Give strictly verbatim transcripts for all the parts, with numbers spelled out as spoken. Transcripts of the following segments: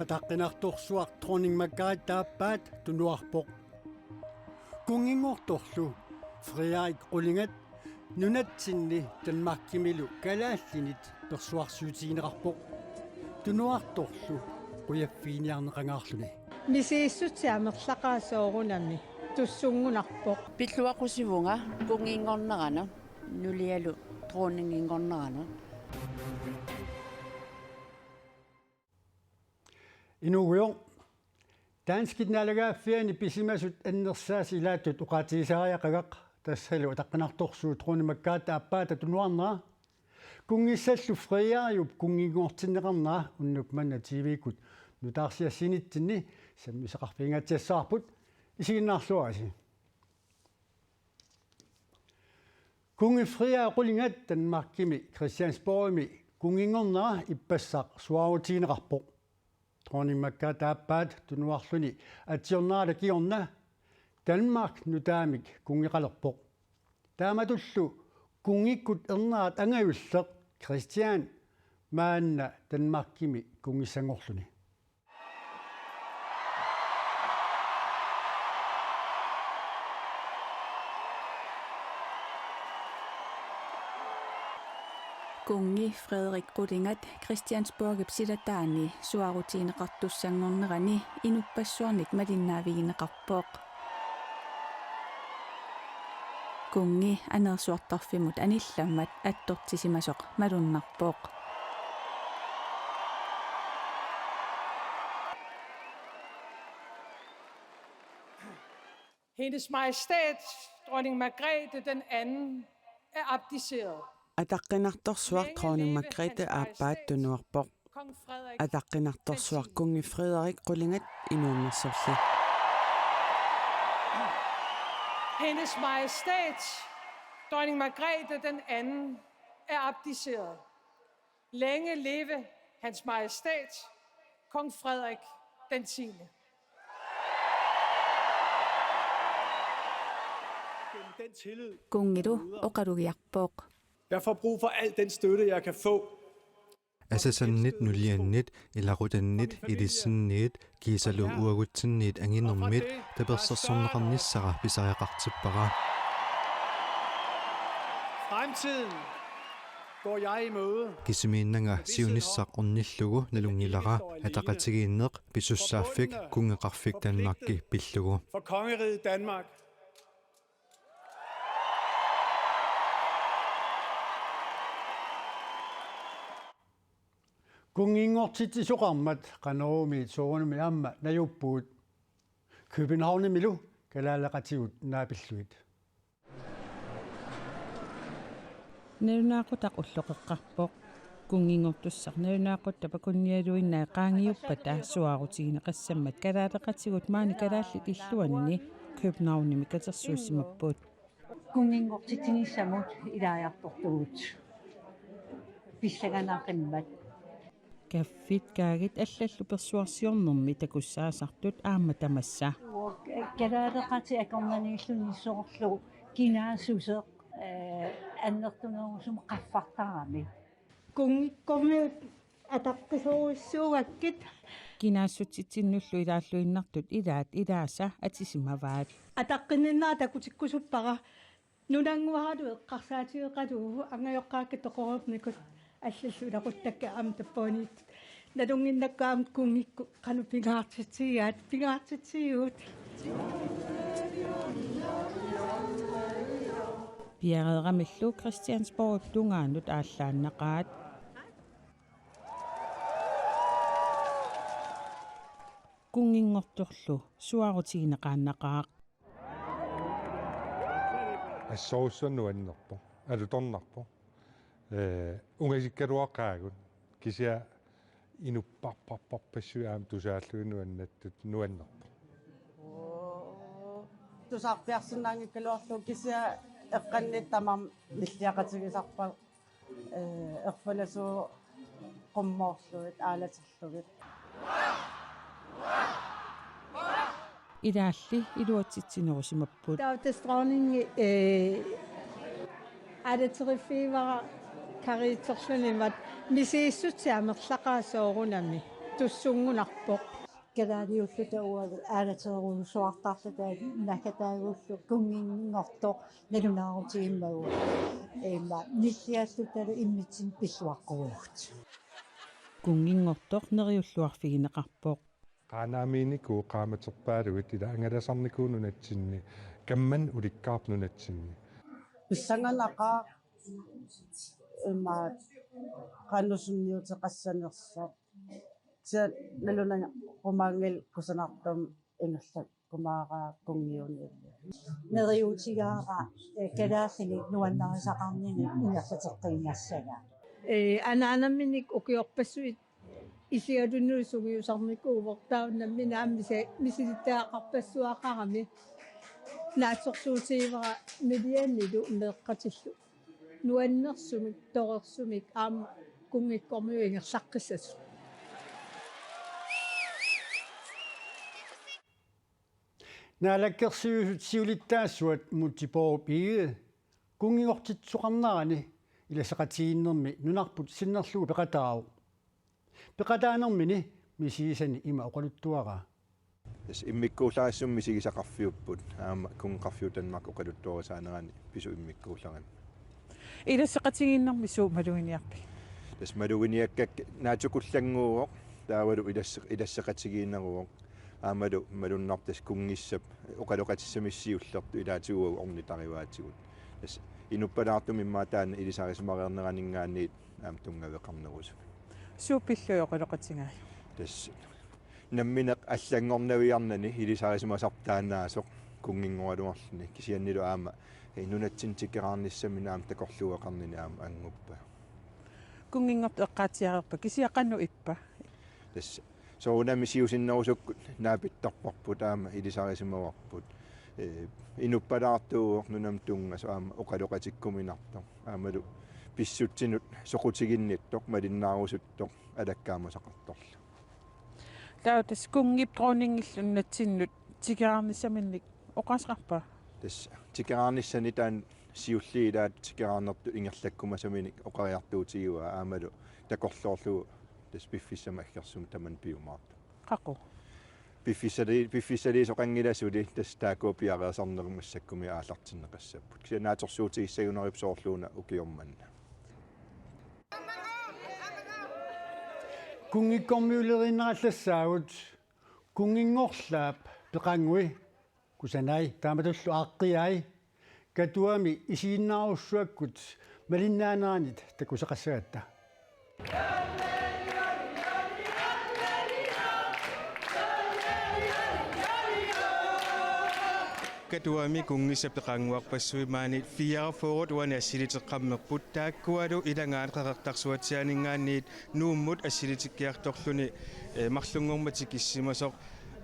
Ataqqinartorsuaq Dronning Margrethe aappaat tunuarpoq. Kunnginngortorlu Frederik Qulingat nunatsinni Danmarkimilu kalaallinit persuarsiutigineqarpoq. Tunuartorlu qujaffiginiarneqangaarluni. Misissutsiamik laqaasoorunami tussunngunarpoq. Pilluaqqusivunga kunnginngorneranut nulialu dronninginngorneranut. Inuugujoq. Danskit naalagaaffianni pisimasut annersaasut ilaattut oqaatigisariaqagaq, tassalu ataqqinartorsuup Dronning Margrethe aappaata tunuarnera, kunngissallu Frederiup kunnginngortinneqarnera unnuk manna T V-kkut nutaarsiassinitsinni sammisaqarfigingaatsiassavarput, isiginnaarluarisi. Kunngi Frederik Qulingat Danmarkimi Christiansborgimi kunnginngornera ippassaq suaarutigineqarpoq. Dronning Margrethe aappaat tunuarluni atsiornerata kingorna Danmark nutaamik kunngeqalerpoq. Taamatullu kunngikkut ernerat angajulleq Christian maanna Danmarkimi kunngissanngorluni. Kunngi Frederik Qulingat Christiansborgip silataani suaarutigineqartussanngornerani inuppassuarnik malinnaavigineqarpoq. Kunngi aneersuartarfimmut anillammat attortisimasoq malunnarpoq. Hendes Majestæt, Dronning Margrethe den anden, er abdiceret. Ataqqinartorsuaq Dronning Margrethe aappaat tunuarpoq. Kong Frederik. Ataqqinartorsuaq Kunngi Frederik Qulingat inuunnersorli. Hendes Majestæt, Dronning Margrethe den anden, er abdiceret. Længe leve Hans Majestæt, Kong Frederik den tiende. Kunngilu oqalugiarpoq. Jeg får brug for al den støtte, jeg kan få. Asasannit nuliannit, ilaqutannit, ilissinniit, kiisalu uagutsinniit anginermit tapersersorneqarnissara pisariaqartippara. Fremtiden går jeg i møde. Kisimiinnanga siunissaq ornillugu nalunngilara, ataqatigiinneq, pisussaaffik, kunngeqarfik Danmarki pillugu. For kongeriget Danmark. Kunnginngortitsisoqarmat Qanoroomiit soorunami aamma najuppugut, Københavnimilu kalaaleqatigut naapillugit. Nalunaaqutaq ulloqeqqarpoq. Kunnginngortussaq nalunaaquttap akunnialuinnai qaangiuppata suaarutigineqassammat kalaaleqatigut maani kalaallit illuanni Københavnimi katersuussimapput. Kunnginngortitsinissamut ilaajartortugut pissanganaqimmat. Kaffit kaagit allallu persuarsiornermi takussaasartut aamma tamassa. Kalaaleqatit akornanniilluni soorlu kinaassuseq, eh, annertunerusumik qaffartarami. Kunngikkormiut ataqqisorujussuugakkit. Kinaassutsitsinnullu ilaalluinnartut ilaat ilaasa atisimavaat. Ataqqinninnera takutikkusuppara. Nunannguaralu eqqarsaatigeqalugu angajoqqaakka toqorernikut allallu ilaquttakka aamma tappaaniittut. Nalunnginnakku aamma kunngikkut qanoq pingaartitsigigaat, pingaartitsigigut. Piareeramillu Christiansborgip tungaanut aallaannaqaat. Kunnginngortorlu suaarutigineqaannaqaaq. Assorsuaq nuannerpoq, alutornarpoq. Eh, ungasikkaluaqaagut, kisianni inupparparparpassuit aamma tusaallugit nuannattut nuannerpoq. Tusarpiarsinnaanngikkaluarlugu kisianni eqqannittut tamarmik nilliaqatigisarput, eh, erfalasuut qummoorlugit aalaterlugit. Ilaalli iluatsitsinerusimapput. Taava tassa dronningi, eh, aalateriffigivara Kariitserlunimat misigissutsip amerlaqaa soorunami tussunngunarpoq. Kalaaliulluta uagut aalaterujussuartarluta naggataagullu kunnginngortoq nalunaarutigimmagu. Imma nilliallutalu immitsinnut pilluaqquvugut. Kunnginngortoq neriulluarfigineqarpoq. Qaanaamiinikuuvoq qaammaterpaaluit, ila angalasarnikuuvoq nunatsinni, kammanneq ulikkaarpoq nunatsinni. Pissanganaqaaq imma qanoq sunniuteqassanersoq. Kisianni nalunangaqumaanngilaq kusanartumik ingerlakkumaaraa kunngiunit. Neriuutigaara, eh, kalaallinik nuannarisaqarnini ingerlateqqiinnassagaa. Ee, anaanaminik ukiorpassuit isigalunniit sungiusarnikuuvoq, taava nammineq aamma misi-, misilittagaqarpassuaqarami. Naatsorsuutigivara Midianilu meeqqatillu nuannersumik torersumik aamma kunngikkormiut ingerlaqqissasut. Naalakkersuisut siulittaasuat Múte Bourup Egede kunnginngortitsisoqarnerani ilasseqatigiinnermi nunarput sinnerlugu peqataavoq. Peqataanermini misigisani ima oqaluttuaraa. Tassa immikkuullarissumik misigisaqarfiupput, aamma kunngeqarfiup Danmark oqaluttuarisaanerani pisut immikkuullarami. Ilasseqatigiinnermi suut maluginiarpigit? Tassa maluginiakkakka naatsukullannguuvoq, taavalu ilasse-, ilasseqatigiinneruvoq, aammalu malunnarpoq tassa kunngissap oqaloqatissami siullertut ilaatigut uagut ornitarivaatigut. Tassa inuppalaartumik immaqa taanna ilisarisimareerneraninngaanniit aamma tunngaveqarnerusumik. Suut pillugit oqaloqatigaat? Tassa nammineq allanngornaviarnani ilisarisimasarput taannaasoq kunnginngoraluarluni, kisiannilu aamma, eh, nunatsinni tikeraarnissaminut aamma takorluueqarnini aamma annguppat. Kunnginngortoq eqqaatsiareerpa, kisianni qanoq ippa? Tassa soorunami siusinnerusukkut naapittarparput aamma ilisarisimavarput. Eh, inuppalaartuuvoq nunamut tunngasoq aamma oqaloqatikkuminartoq. Aammalu pissutsinut soqutiginnittoq, malinnaarusuttoq alakkaamasaqartorlu. Taava tassa kunngip dronningillu nunatsinnut tikeraarnissaminnik oqaaseqarpa? Tassa tikeraarnissani taanna siulliit ilaat tikeraarnertut ingerlakkumasaminik oqariartuutigivaa aammalu takorloorlugu tassa piffissami aggersumi tamanna piumaartoq. Qaqugu? Piffissali-, piffissaliisoqanngilaq suli, tassa taakkua piareersarneq massakkumi aallartinneqassapput. Kisianni naatsorsuutigissagunarpoq soorluuna ukioq manna. Kunngikkormiuleriinneralassaagut, kunnginngorlaap peqanngui, kusanai taamatullu aaqqiai, Katuami isiginnaarujussuakkut malinnaaneranit takuseqassagatta. Katuami kunngissap peqannguarpassuit maani fireogfyrre uani assiliteqqammerput, taakkualu ilagaat Qeqertarsuatsiaaninngaanniit Nuummut assilitikkiartorluni, eh, marlunngormat tikissimasoq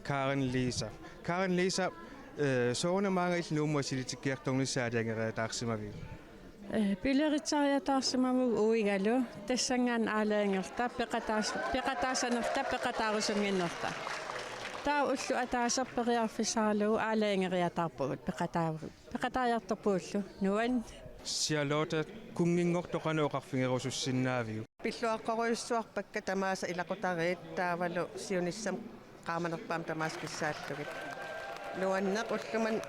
Karen Lisa. Karen Lisa, eh, soorunami maanga illit Nuummut assilitikkiartornissat aalajangeriataarsimaviuk? Eh, pileritariataarsimavugut uigalu, tassanngaanniit aalajangerta, peqataas-, peqataasanerta, peqataarusunnginnerta. Taava ulloq ataaseq periarfissaralugu aalajangeriataarpugut peqataavugut. Peqataajartorpugullu, nuann'. Charlotte, kunnginngortoq qanoq oqarfigerusussinnaaviuk? Pilluaqqorujussuarpakka tamaasa ilaqutariit taavalu siunissami qaamanerpaamik tamaasa kissaallugit. Nuanneq, ullumi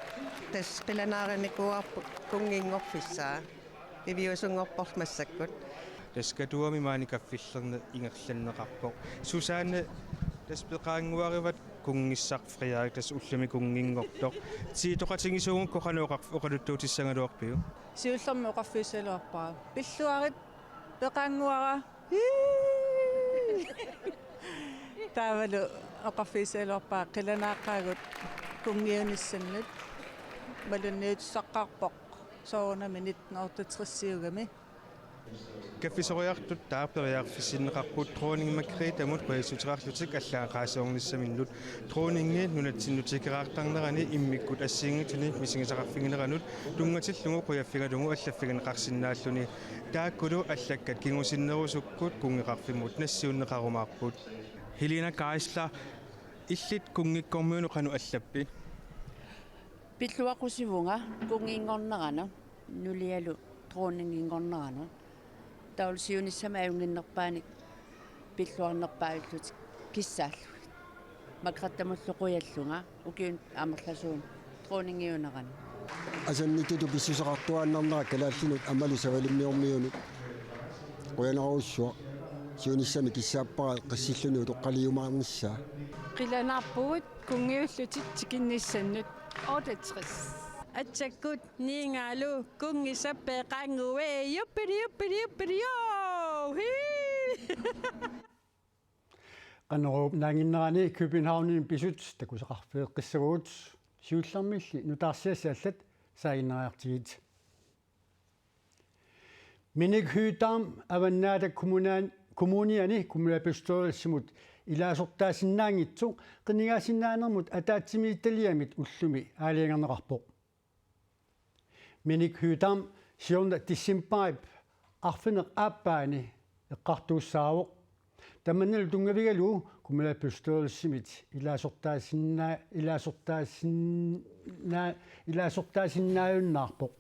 tassa qilanaarinikuuarput kunnginngorfissaa. Iviusunngorporlu massakkut. Tassa Katuami maani kaffillerneq ingerlanneqarpoq. Susanne, tassa peqannguarivat kunngissaq Frederik, tassa ullumi kunnginngortoq. Tiitoqatigisugukku qanoq oqar-, oqaluttuutissagaluarpiuk? Siullermik oqarfigissagiluarpara: Pilluarit, peqannguara. Taavalu oqarfigissagiluarpara qilanaaqqaagut kunngiunissannut, malunniutissaqqaarpoq soorunami nitten otteogtresiugami. Kaffisoriartut taava periarfissinneqarput Dronning Margrethemut qujassuteqarlutik allaat qaasiornissaminnut. Dronningi nunatsinnut tikeraartarnerani immikkut assigiinngitsuni misigisaqarfigineranut tunngatillugu qujaffigalugu allaffigineqarsinnaalluni. Taakkulu allakkat kingusinnerusukkut kunngeqarfimmut nassiunneqarumaarput. Helena Geisler, illit kunngikkormiunut qanoq allappit? Pilluaqqusivunga kunnginngorneranut, nulialu dronninginngorneranut. Taava siunissami ajunnginnerpaanik pilluarnerpaallutik kissaallugit. Margrethamullu qujallunga ukiuni amerlasuuni dronningiunerani. Asannittutut pissuseqartuaannarnera kalaallinut Amalu Savalimmiormiunut. Qujanarujussuaq. Siunissami kissaappara qissilluni utoqqaliumaarnissaa. Qilanaarpugut kunngiullutik tikinnissannut. Otteogtres. Atsakkut niingaalu kunngisap peeqaannguit, juppidi, juppidi, juppidi, joo! Hii! Qanoruup naannginnerani Københavnimi pisut takusaqarfigeqqissavagut, siullermilli nutaarsiassat allat saaginnariartigit. Minik Høegh-Dam Avannaata Kommunaan-, Kommuniani kommunalbestyrelsimut ilaasortaasinnaanngitsoq qinigaasinnaanermut ataatsimiititaliamit ullumi aalajangerneqarpoq. Minik Høegh-Dam siorna decembarip arfineq-aappaani eqqartuussaavoq. Tamannalu tunngavigalugu kommunalbestyrelsimit ilaasortaasinna-, ilaasortaasinna-, ilaasortaasinnaajunnaarpoq.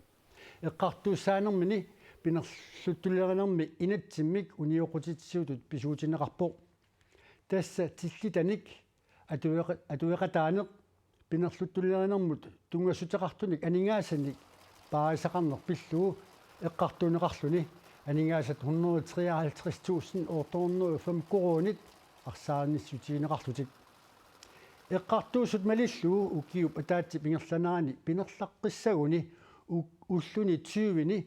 Eqqartuussaanermini pinerluttulerinermi inatsimmik unioqqutitsisutut pisuutinneqarpoq. Tassa tillitanik atueqa-, atueqataaneq pinerluttulerinermut tunngassuteqartunik aningaasanik paarisaqarneq pillugu eqqartuunneqarluni, aningaasat hundrede treoghalvtreds tusind otte hundrede og fem koruunit arsaarnissutigineqarlutik. Eqqartuussut malillugu ukiup ataatsip ingerlanerani pinerlaqqissaguni u-, ulluni tyveni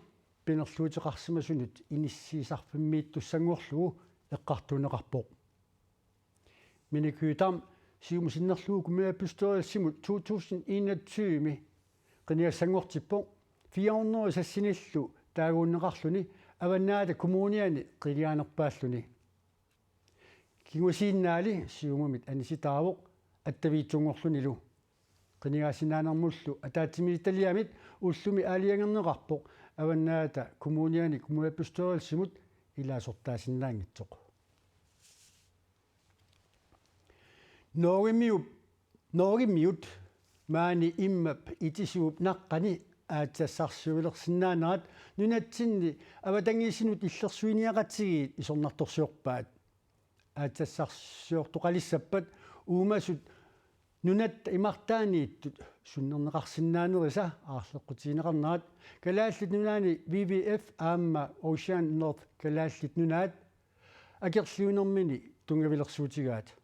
pinerluuteqarsimasunut inissiisarfimmiittussanngorlugu eqqartuunneqarpoq. Minik Høegh-Dam siumut sinnerlugu kommunalbestyrelsimut to tusind enogtyve-mi qinigassanngortippoq, fire hundrede sassinillu taaguunneqarluni Avannaata Kommuniani qivianerpaalluni. Kingusinnerli siumumit anisitaavoq attaviitsunngorlunilu. Qinigaasinnaanermullu ataatsimiititaliamit ullumi aalajangerneqarpoq Avannaata Kommuniani kommunalbestyrelsimut ilaasortaasinnaanngitsoq. Norgemiup, Norgemiut maani immap itisuup naqqani aatsitassarsiulersinnaanerat nunatsinni avatangiisinut illersuiniaqatigiit isornartorsiorpaat. Aatsitassarsiortoqalissappat uumasut nunatta imartaaniittut sunnerneqarsinnaanerisa aarleqqutigineqarnerat Kalaallit Nunaanni W W F aamma Ocean North Kalaallit Nunaat akerliunermini tunngavilersuutigaat.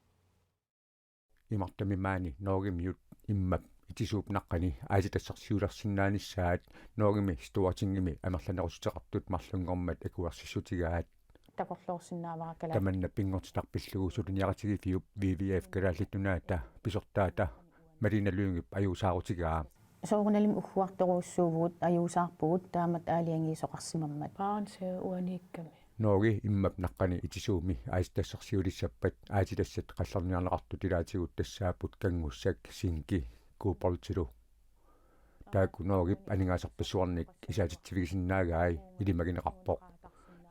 Imartami maani Norgemiut immap itisuup naqqani aatsitassarsiulersinnaanissaat Norgemi Stortingimi amerlanerussuteqartut marlunngormat akuersissutigaat. Takorloorsinnaavara kalaat. Tamanna pinngortitaq pillugu suliniaqatigiiffiup W W F Kalaallit Nunaata pisortaata Malene Lyngep ajuusaarutigaa. Soorunalimi ugguartorujussuuvugut, ajuusaarpugut taamatut aalajangiisoqarsimammat. Barentshav uaniikkami. Norge immap naqqani itisuumi aatsitassarsiulissappat aatsitassat qallerniarneqartut ilaatigut tassaapput kanngussak, zinki, koboltilu. Taakku Norgep aningaasarpassuarnik isaatitsivigisinnaagaat ilimagineqarpoq.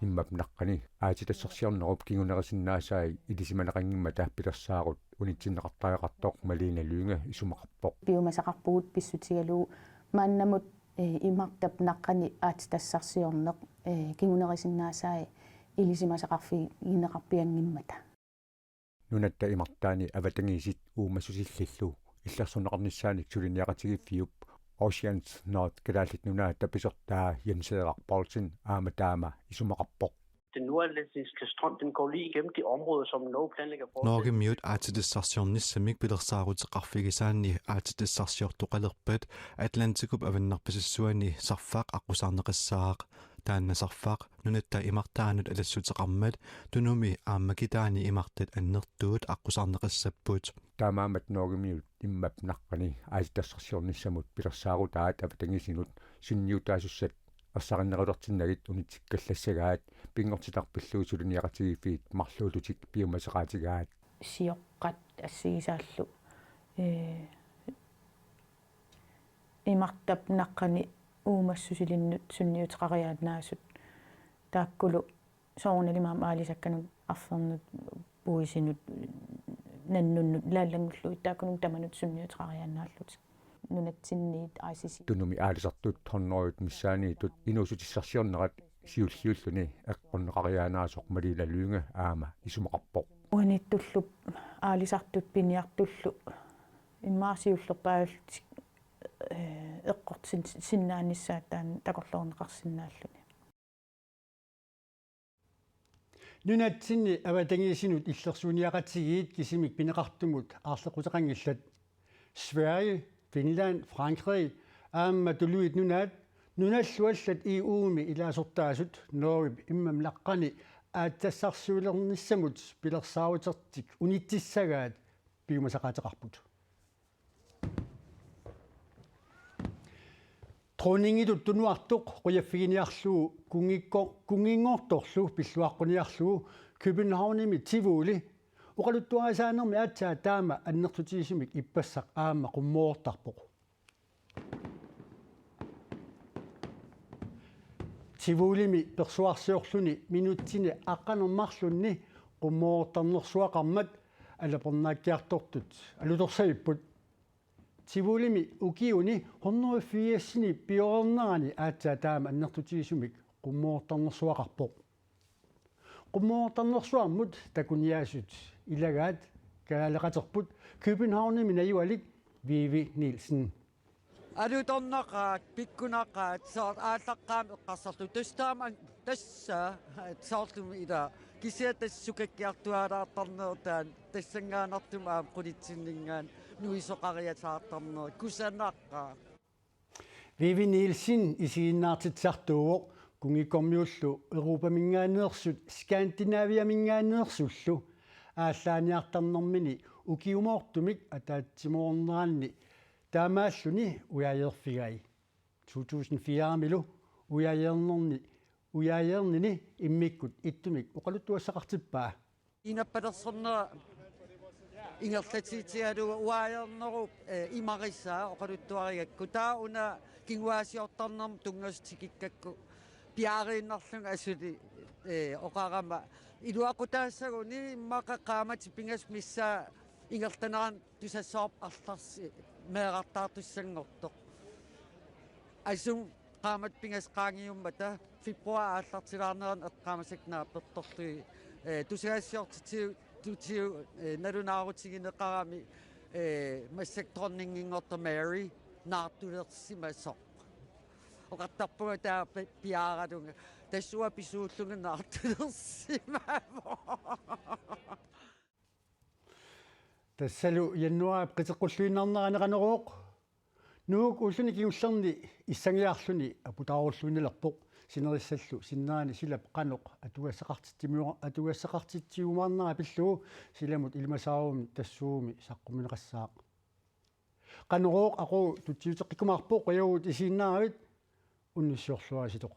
Immap naqqani aatsitassarsiornerup kingunerisinnaasai ilisimaneqanngimmata pilersaarut unitsinneqartariaqartoq Malene Lynge isumaqarpoq. Piumasaqarpugut pissutigalugu maannamut, eh, imartap naqqani aatsitassarsiorneq, eh, kingunerisinnaasai ilisimasaqarfigineqarpianngimmata. Nunatta imartaani avatangiisit uumassusillillu illersorneqarnissaanik suliniaqatigiiffiup Ocean North Kalaallit Nunaata pisortaa Jens Frederik Poulsen aamma taama isumaqarpoq. Den nordatlantiske strøm, den går lige igennem det område, som Norge planlægger at fortsætte. Norgemiut aatsitassarsiornissamik pilersaaruteqarfigisaanni aatsitassarsiortoqalerpat Atlantikup avannarpasissuani sarfaq aqqusaarneqassaaq. Taanna sarfaq nunatta imartaanut alassuteqarmat Tunumi aamma Kitaani imartat annertuut aqqusaarneqassapput. Taamaammat Norgemiut immap naqqani aatsitassarsiornissamut pilersaarutaat avatangiisinut sunniutaasussat ersarinnerulertinnagit unitsikkallassagaat, pinngortitaq pillugu suliniaqatigiiffiit marluullutik piumasaqaatigaat. Sioqqat assigisaallu, ee, imartap naqqani uumassusilinnut sunniuteqariaannaasut. Taakkulu soorunalimi aamma aalisakkanut, arfernut, puisinut, nannunnut, laalanngullugit, taakkununnga tamanut sunniuteqariaannaallutik. Nunatsinniit I C C. Tunumi aalisartut hundredet missaanniittut inuussutissarsiornerat Siulliulluni eqqunneqariaannaasoq Malila Lynge aamma isumaqarpoq. Uaniittullu aalisartut piniartullu immaqa siullerpaallutik, eh, eqqortin-, sinnaanissaat taanna takorloorneqarsinnaalluni. Nunatsinni avatangiisinut illersuiniaqatigiit kisimik pineqartumut aarleqquteqanngillat. Sverige, Finland, Frankrig aamma Tuluit Nunaat, nunallu allat E U-mi ilaasortaasut Norgep immamlaqqani aatsassarsiulernissamut pilersaarutertik unitsissagaat piumasaqaateqarput. Dronningitut tunuartoq qujaffiginiarlugu kunngikko-, kunnginngortorlu pilluaqquniarlugu Københavnimi Tivoli oqaluttuarisaanermi aatsaat taama annertutigisumik ippassaq aamma qummoortarpoq. Tivolimi persuarsiorluni minutsini aqqaneq-marlunni qummoortarnersuaqarmat alapernaakkiartortut alutorsavipput. Tivolimi ukiuni hundrede firsini pioreernerani aatsaat taama annertutigisumik qummoortarnersuaqarpoq. Qummoortarnersuarmut takuniaasut ilagaat kalaaleqaterput Københavnimi najugalik Vivi Nielsen. Alutornaqaat, pikkunaqaat, soorlu aallaqqaammut eqqarsarlugu. Tassa taama an-, tassa, soorlumi ila. Kisianni tassa sukakkiartuaalaartarneq taanna, tassanngaannartumik aamma qulitsinninngaanniit nuisoqariasaartarneq. Kusanaqaaq. Vivi Nielsen isiginnaartitsisartuuvoq kunngikkormiullu Europaminngaanneersut Skandinaviaminngaanneersullu aallaaniartarnermini ukiumoortumik ataatsimoorneranni taamaalluni ujajeerfigai. To tusind fire-milu ujajeernerni, ujajeernini immikkut ittumik oqaluttuassaqartippaa. Inappalersornera ingerlatiitigalugu ujajeernerup, eh, imarisaa oqaluttuarigakku. Taava una kinguaassiortarnermut tunngasut tikikkakku piaariinnarlunga asuli, eh, oqarama. Iluaqutaassaguni immaqa qaammatit pingasut missaa ingerlanerani tusassavarput arlallit meerartaartussanngortoq. Asuli qaammatit pingasut qaangiummata februar aallartilaarnerani eqqaamasakka naapertorlugit, eh, tusagassiortitigut, tutigut, eh, nalunaarutigineqarami, eh, massakkut dronninginngortoq Mary naartulersimasoq. Oqartarpunga taava pi-, piaaralunga. Tassa uanga pisuullunga naartulersimavoq. Tassalu januaarip qiteqqulluinnarnerani Qanorooq. Nuuk ulluni kingullerni issangiarluni aputaarulluinnalerpoq. Sinerissallu sinnerani silap qanoq atugassaqartitsimiu-, atugassaqartitsigumaarnera pillugu silamut ilimasaarummi tassuugumi saqqummiunneqassaaq. Qanorooq aqagu tutsiuteqqikkumaarpoq, qujavugut isiginnaaravit, unnussiorluaritsi.